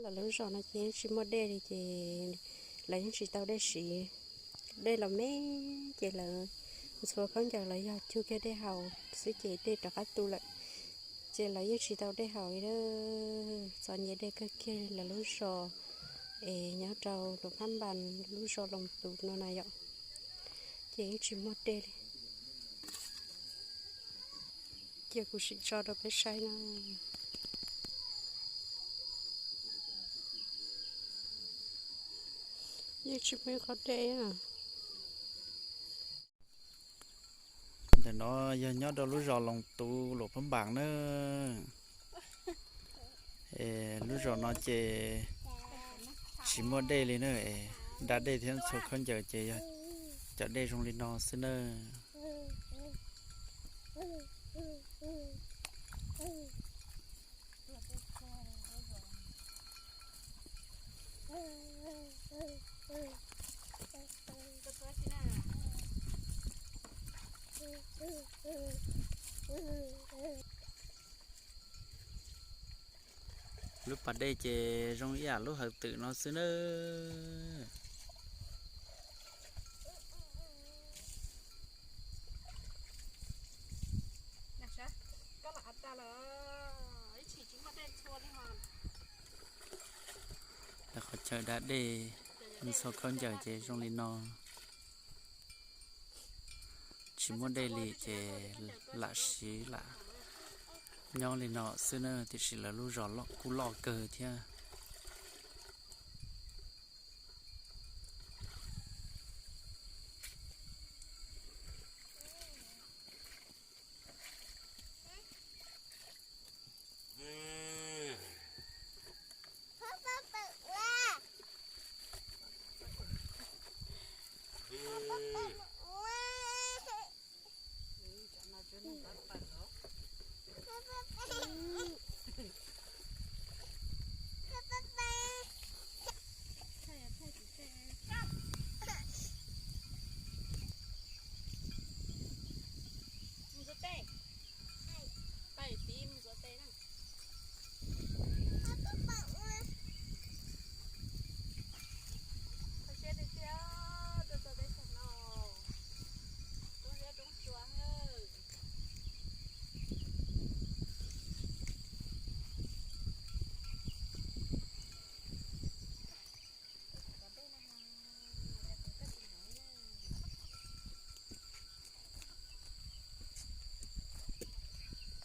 Lawv lub zos no ces yeej tsis muaj dej li ces lawv yeej tsis tau dej siv. Dej los me ces lawv ntxhua khaub ncaws los yog cug kiag dej haus xwb ces dej rov qab tu lawm. Ces lawv yeej tsis tau dej haus li. Txom nyem dej kawg kiag lawv lub zos es nyob rau Luam Phab Npas lub zos Loos Tus no na yom. Ces yeej tsis muaj dej li. Cia kuv sim tso rau peb saib no. Yeej tsis muaj ib qho dej. Ntawm no yog nyob rau lub zos Loos Tus Luam Phab Npas na. Lub zos no ces tsis muaj dej li na. Da dej thiab ntxhua khaub ncaws ces yog cov dej zoo li no xwb na. Lub pas dej ces zoo ib yam lub hawv twm no xwb nawb. Lawv qhov chaw da dej ntxhua khaub ncaws ces zoo li no. Tsis muaj dej li ces lam siv lam nyob li no xwb na, tiam sis lawv lub zos kuj loj kawg thiab.